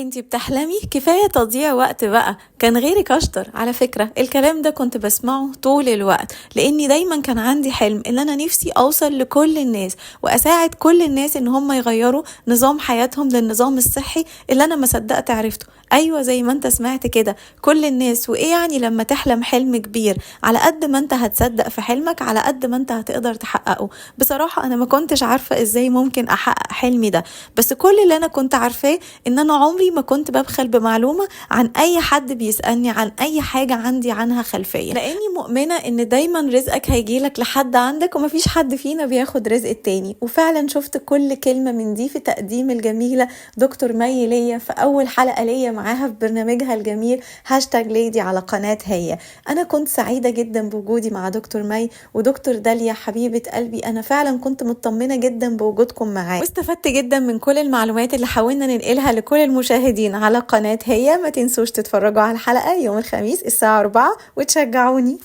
انتي بتحلمي؟ كفاية تضييع وقت بقى، كان غيرك اشطر. على فكرة الكلام ده كنت بسمعه طول الوقت، لاني دايما كان عندي حلم ان انا نفسي اوصل لكل الناس واساعد كل الناس ان هم يغيروا نظام حياتهم للنظام الصحي اللي انا ما صدقت عرفته. ايوه زي ما انت سمعت كده، كل الناس. وايه يعني لما تحلم حلم كبير؟ على قد ما انت هتصدق في حلمك على قد ما انت هتقدر تحققه. بصراحة انا ما كنتش عارفة ازاي ممكن احقق حلمي ده، بس كل اللي انا كنت عارفاه ان انا عمري ما كنت ببخل بمعلومة عن اي حد بيسألني عن اي حاجة عندي عنها خلفية، لاني مؤمنة ان دايما رزقك هيجيلك لحد عندك ومفيش حد فينا بياخد رزق التاني. وفعلا شفت كل كلمة من دي في تقديم الجميلة دكتور مي ليا في اول حلقة ليا معاها في برنامجها الجميل هاشتاج ليدي على قناة هي. انا كنت سعيدة جدا بوجودي مع دكتور مي ودكتور داليا حبيبة قلبي. انا فعلا كنت مطمنة جدا بوجودكم معايا، واستفدت جدا من كل المعلومات اللي حاولنا ننقلها لكل المشاهدين على قناة هي. ما تنسوش تتفرجوا على الحلقة يوم الخميس الساعة 4 وتشجعوني.